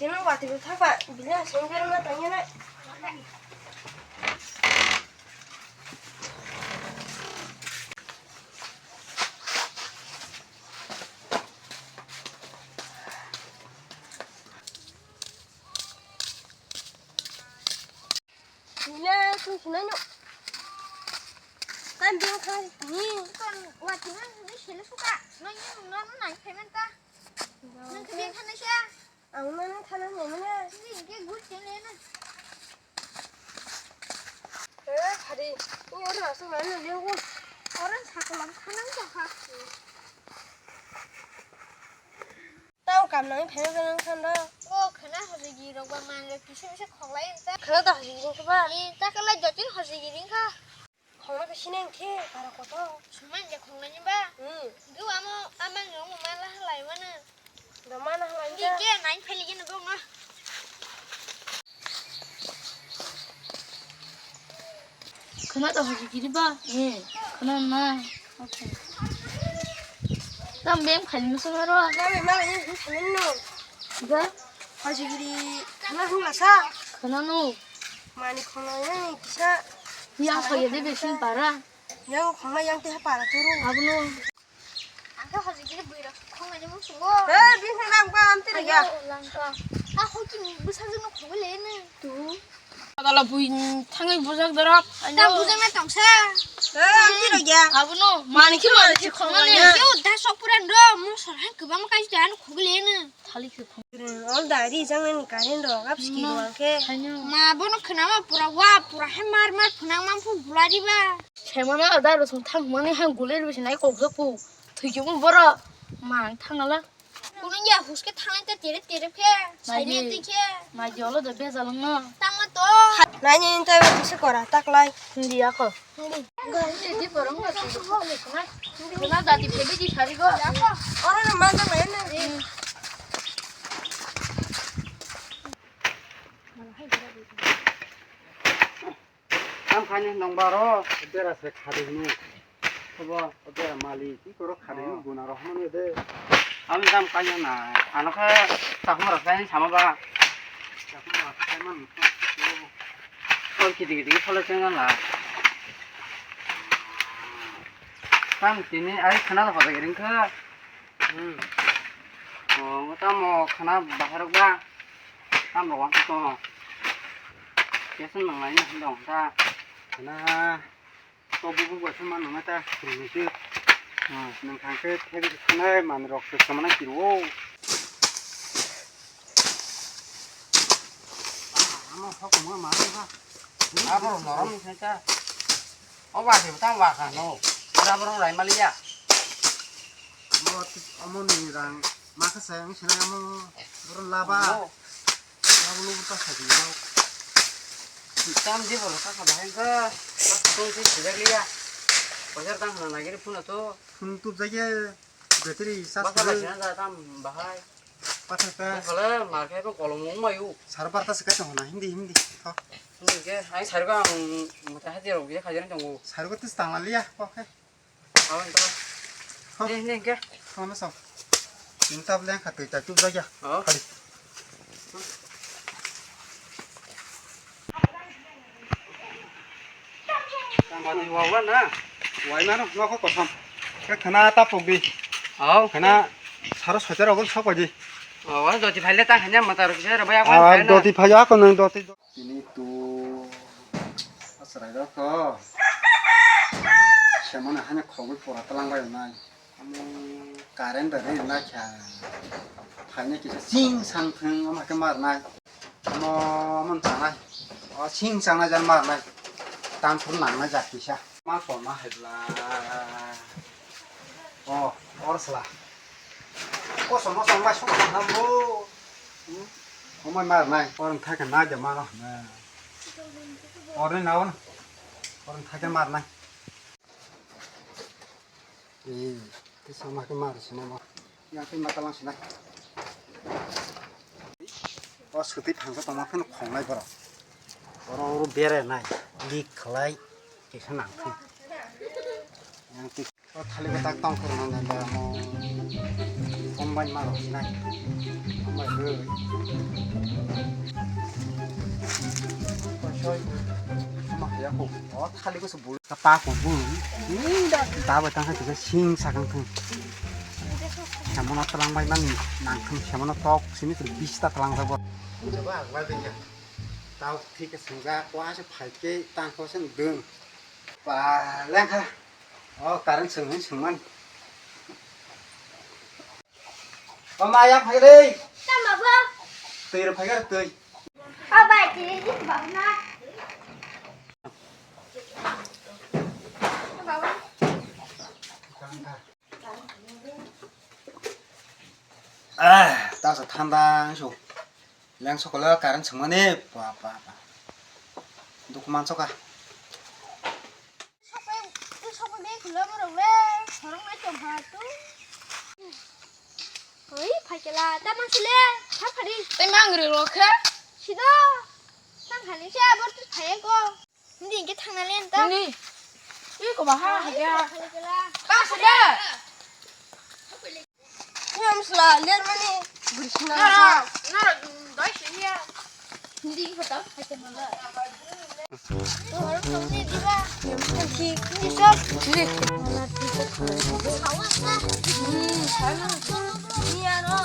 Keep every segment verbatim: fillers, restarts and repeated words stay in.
Tini watwi bo thakba, bini aswk berma tangya na. Nile tun sinai no. Kan beng kha ni. Kan watwi na ni sele suka. No ni no no nai payment ta. Nang ke beng kha na sha. Ang mano thana hwnwi mano. Nini hwnkhe good channel na. Eh, hari, ini orang asal mana dia pun. Orang sakalang khanang jaha. Tao kam nang phai nang khan da. O khana hojigi rok ba man rok kisa kisa khoklai ta. Khana da hojigi rok ba. Ni ta kala jotin hojigi ring kha. Khongna khe sinai khe para kotor. Sumai je khongna ni ba? Hmm. Geu amo amang rong ma la halai wana. Da mana halai Di ta. Ke nai pheli gena bong na. Khana da hoji giri ba? Eh, khana na. Okay. Tam bem khani musu maro. Na be ma ni khani no. Da? Hojigiri khana hwnglasa? Khwnano. Mani khwnglai nani kisa. Yang khwlai de besin para. Yang khwnglai yang teha para turu. Abono. Angkhe hojigiri buirok khwnglai ni musungo. Eh, bini khwnglai ang ba amtiri ya. Ayo, langka. Ha, hoki bwsajwkno khwnglai ni. Tu. Adala bui thangwi bujak dorok. Tam bujak na tongsa. Eh, amtiri ya. Abono. Mani ki mani ki khwnglai. Yo, da sok puran do. Mo sor han kwbang kai da ano khwnglai ni. Thali khe khong. Ol da ri jang ni current rok ap ski rok khe. Haino. Ma bono khwnama pura wa pura he mar mar phwnang mang phu bulari ba. Semana da ro song thang mani hang gule ro sinai kok jok pu. Thwi khe mo boro. Ma thang ala. Kuno ya hus khe thang te tere tere khe. Sai ne te khe. Ma jolo da be jalong no. Tang ma to. Nai ni ta be se kora tak lai. Hindi ako. Hindi. Hindi borong ma tu ko le kuma. Kuma dati phebe di sari go. Oro na ma ta mai na. Tam khaini nong baro bera se khadi hinu. Obo bera mali ki koro khadi hinu guna rohman de. Am tam kanya na. Ano khe takma rak khaini sama ba. Takma rak khaini man. Ol kiti kiti phole chengala. Tam tini ai khana da hoda giring kha. Hmm. Oh, tamo khana bahar ba. Tam ro wan to. Kesan nang lai ni dong ta. Khana to bu bu ba sama nang ta. Ni tu. Hmm. Nang khang ke thebi khana man rok se sama na kiro. Amo hok mo ma ha. Abo norom ni sa. O ba se ta wa ka no. Ora boro rai maliya. Amo amo ni rang ma ka sa ang sina amo boro laba. Laba lu ta sa di. Tam je boro ka ka ba heng ka. Tong si sida liya. Pajar tang na lagi phone to. Phone tu jage. Battery charge. Basa lai sina da tam bahai. Pathar ta. Khala mar khai bo kolom wng mayu. Sar barta se kai tong na hindi hindi. Tho. Hindi ke ai sar ko ang mata hati rok je khajar tongo. Sar ko tis tang liya ko ke. Awan to. Tho. Ni ni ke. Tho na so. Inta blen khatoi ta tu ja ya. Oh. Khali. Tangmani wawa na? Waimano, nokho kothom. Khe khana tapuk di. Hao. Khana saro soitar ogon sok di. Wawa, doti phaile ta khanya mata rok se rwbai ako. Ah, doti phai ako nang doti. Ini tu asrai rok to. Semana hanya khogwi pora talang bai nai. Omo current bai rina kha. Phaina kisa sing sang thung omo khe marnai. Omo omo chanai. O sing chanai jan marnai. Tan phuru nangnai jat kisa. Ma tongma hai bla. O, or sla. Kosom mosom bai song thang bo. Hmm? Omo marnai. Or thai khe nai de mano. Or ni naon. Or thai khe marnai. Eh, kisa ma khe mar sina ma. Yang khe ma talang sina. O suti thangsa tongma phano khongnai borok. Oro oro bere nai. Lik khlai kisa nang thung. Yang khe o thali betak tong khorna nai ba mo. Kombai ma rok sinai. Kombai roi. O thali ko se bul. Ka pa ko bul. Ni da da ba tang ka sing sakang thung. Samono tlang bai mani nang thung samono tok sini tu bis ta tlang sa bo. Jaba agla ding ka. Tau thik ka sung ja ko ase phai ke tang ko sen dun. Pa leng kha. O current sung hin sung man. O ma ya phai re. Tam ba bo. Twi ro phai gar twi. O bai ti ni ba na. Ah, ta sa thanda so. Leng sokole current sung mani pa pa pa. Duk man soka. Sopai, tu sopai me khula borok le, khorok nai tong ha tu. Oi, phaikela, ta mang sile, ha phari. Tei mang ri ro khe? Sido, tang khani se, bor tu phai ko. Hindi ke thang na len ta. Hindi. Ih, ko ba ha, ha ya. Phaikela. Ba sile. Ni am sla ler mani. Nara, nara, doi se ya. Hindi ko ta, hai te mala. To har ko ni diba. Ni am sla ki, ni sab. Ni. Mala ti ko. Hawa sa. Ni, sa na. Ni aro.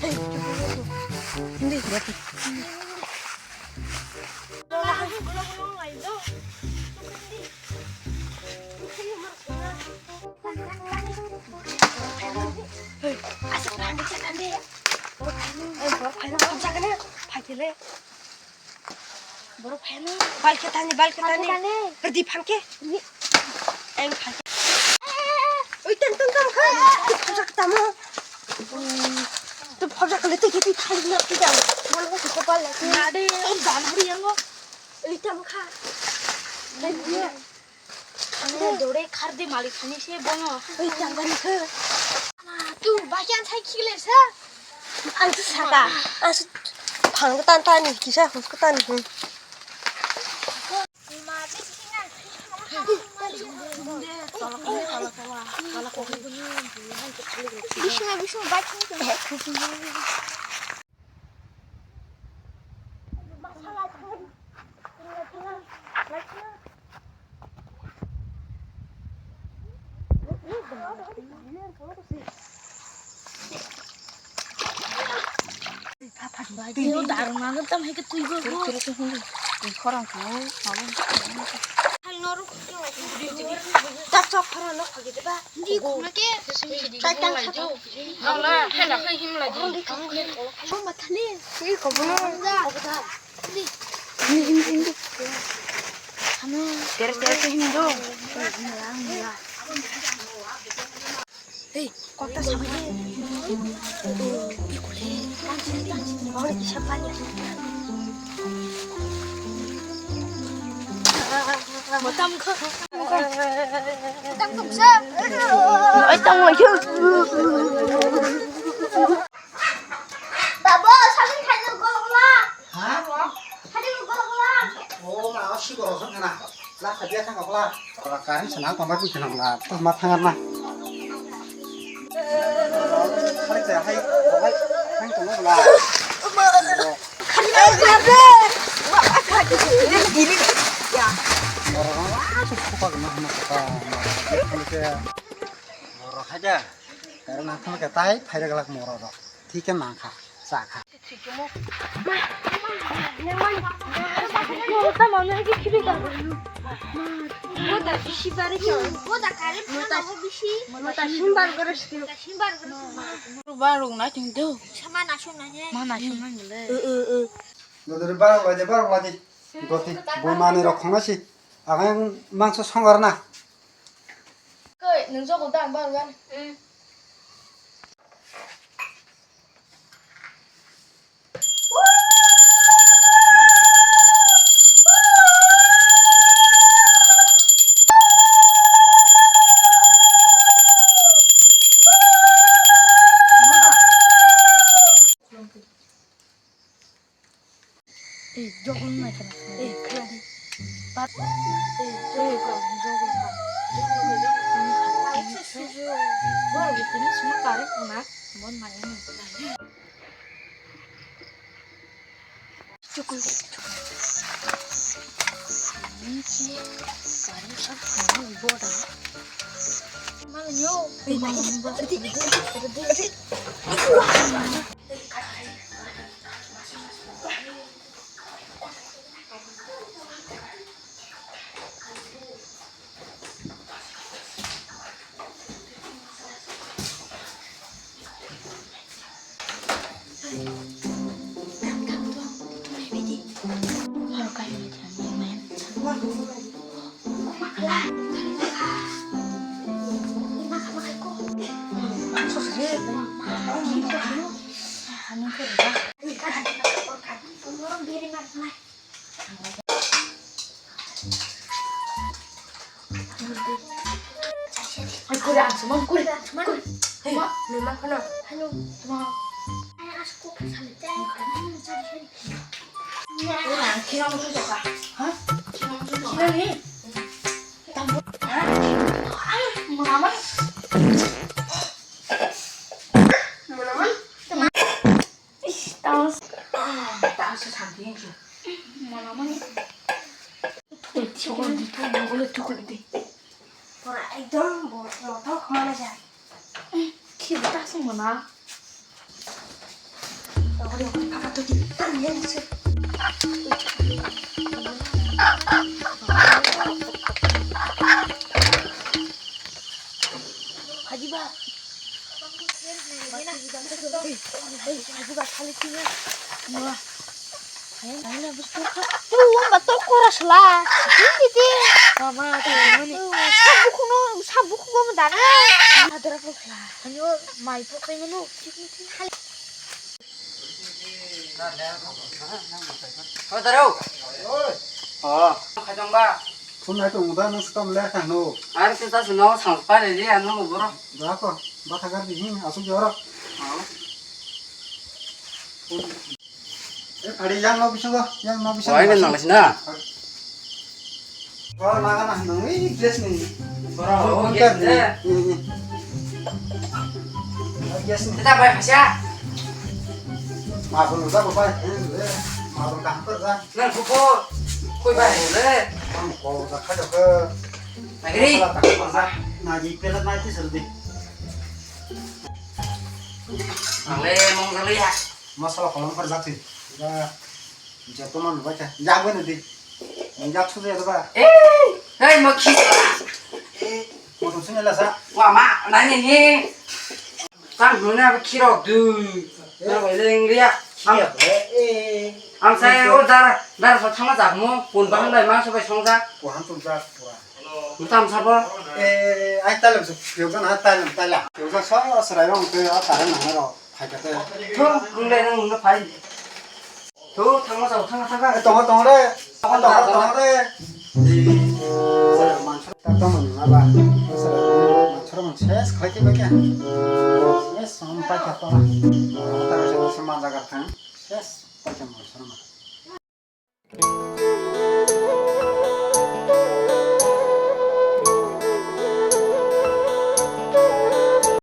Hey, hindi. Borok phaino. Bal khe tani, bal khe tani. Rdi phan khe. Eng phan khe. Oi, tan, tan, tan, kha. Tu phobjak tamo. Tu phobjak le, tu, tu, tu, thang na, tu, jang. Bol ko, tu, bal le. Na de, o dan hari yang ko. Oi, tam kha. Ane dore khar de malik khani se bono. Oi, tam kha ni kha. Tu, ba kyan sai khile sa. Ang tu saka. Ang phang tan tan ni kisa hus ko tan ni. Bisma, bisma, bike. Twi darung nang tam hai ke twi go go. Twi khorang ko. Tak chok khorang no khagi de ba. Di khuna ke. Chai tang kha. Nang la hai la hai him la di. Ko ma thani. Twi ko bo. Ni him him di. Tere tere him do. Hey, kota sabai de. Bikule. Bawle kisa bali. Motam kho. Motam kho sa. Ai tang lai kho. Babo, sabai khajo gokla. Ha? Khajo gokla. O ma, o si goro khana. La khaja thang kha bla. Ora current sana tongba bi khana bla. To ma thang na. Hai te hai, hai, hai tong bla. Khani ai khabe. Wa, wa, khabe. Diri. Ya. Ora, wa, su khupa na na khupa. Ora khaja. Current na thang kha tai, phai rwglak moro rok. Thik khe nang kha, cha kha. Mota mano hai khe khibi ka. Mota bisi bari ka. Mota kare mota bisi. Mota simbar gore sti. Mota simbar gore. Ba rung na ting do. Sama na sung na ne. Ma na sung na le. Dodori barang lagi, barang lagi. Goti, boi mani rok khongna si. Agang mangso songar na. Koi, nung jogo da ang barang. Ei, jogol nai kana. Ei, khela di. Bat. Ei, jogol ka, jogol ka. Bor bo tini sima kare kuna. Bon maya ni. Jogol, jogol. Kuri ang sumon, kuri ang sumon. Hei, ma, numa kono. Hanu. Ma. Ay, as ko kasam te. Kuri ang kino mo sujo ka. Ha? Kino mo sujo ka. Kino ni? Tambo. Ha? Ay, mama. Mama. Ish, tamo se. Ah, tamo se santi yang su. Mana mana? Tukul, tukul, tukul, tukul, tukul, tukul. Pura ekdom bo, motor kemana jai? Khi ta sung mana? Tokori, tokori, papa tuh di, tang yang su. Haji ba. Haji ba, khali tinggal. Wah. Ayo, ayo, bus tu. Tu, wamba tu koras la. Ini di. Mama, tu, ini. Sabuk no, sabuk no dana. Adara pok la. Ayo, mai pok kayo no. Halo, Darau. Oi. Oh. Khaijong ba. Phone nai tong da, nang sita mle kha no. Ar sita sino sang pa le ya no boro. Da ko, ba thagar di hin, asuk jorok. Oh. E, phari yang no bisingo, yang no bisingo. Wai nang nang sina. Boro naga na nang, ui, dress ni. Boro, oh, oh, yes, dress ni. Eh. Ni, ni. Oh, yes ni. Kita bai phasia. Ma bun uda bo bai. Eh, ma bun ka per da. Nang kupo. Koi bai le. Ang ko da kha da ke. Nagri. Na ji pela na ti sel di. Ang le mong le ya. Masala kolom per jati. Da. Joto man bai kha. Jak bai di. Nang jak su ya ba. Eh, hei, mo khi. Eh, mo tum sini la sa. Wa ma, nani ni. Tang huna ba khiro du. Na bai leng ria. Am, eh, eh. Am sai o dar, dar sa thang jak mo. Pun ba lai ma sa bai song jak. Ko han tum jak pura. Mutam sabo. Eh, ai talem su. Yo kan ha talem tala. Yo kan sa sa rai rong ke a talem na ro. Phai kha te. Thung, nung le nung no phai. Thu, thangma chao, thangma, thangma. Eh, tongo, tongo re. Tongo, tongo, tongo re. Di, sir, mansur tak tong mani ma ba. Sir, mansur man ses khlai khe bai khe. Ses, sam pai kha to. Ta se se man jagar thang. Ses, pai kha mansur man.